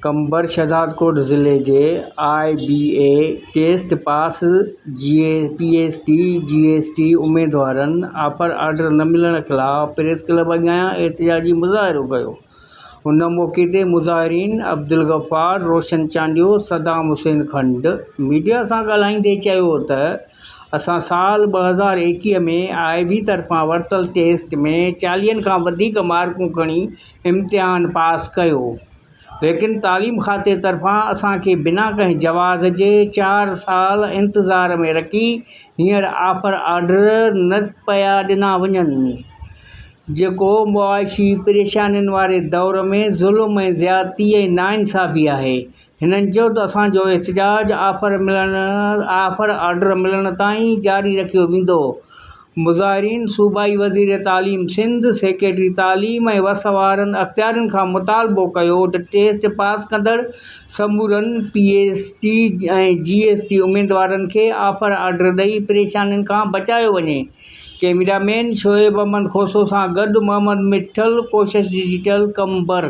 قمبر شهدادڪوٽ ضلعي جي I B A test pass G P S T G S T اميدوارن offer order نه ملڻ خلاف پريس ڪلب اڳيان احتجاجي مظاهرو ڪيو. ان موقعي تي مظاهرين عبدالغفار، روشن چانڊيو، صدام حسين کنڊ ميڊيا سان ڳالهائيندي چيو ته اسان سال 2021 ۾ آء بي طرفان ورتل ٽيسٽ ۾ چاليهن کان وڌيڪ مارڪون کڻي امتحان پاس ڪيو ليڪن تعليم کاتي طرفان اسان کي بنا ڪنهن جواز جي چار سال انتظار ۾ رکي هينئر آفر آرڊر نه پيا ڏنا وڃن جيڪو معاشي پريشانين واري دور ۾ ظلم ۽ زيادتي ۽ ناانصافي آهي. هنن چيو ته اسان جو احتجاج آفر ملڻ آفر آرڊر ملڻ تائين جاري رکيو ويندو. مظاهرين صوبائي وزير تعليم سنڌ، سيڪريٽري تعليم ۽ وس وارن اختيارين کان مطالبو ڪيو ته ٽيسٽ پاس ڪندڙ سمورن P S T ۽ G S T اميدوارن کي آفر آرڊر ڏئي پريشانين کان بچايو وڃي. ڪئميرا مين شعيب احمد کوسو سان گڏ محمد مٺل، ڪوشش ڊجيٽل، قمبر.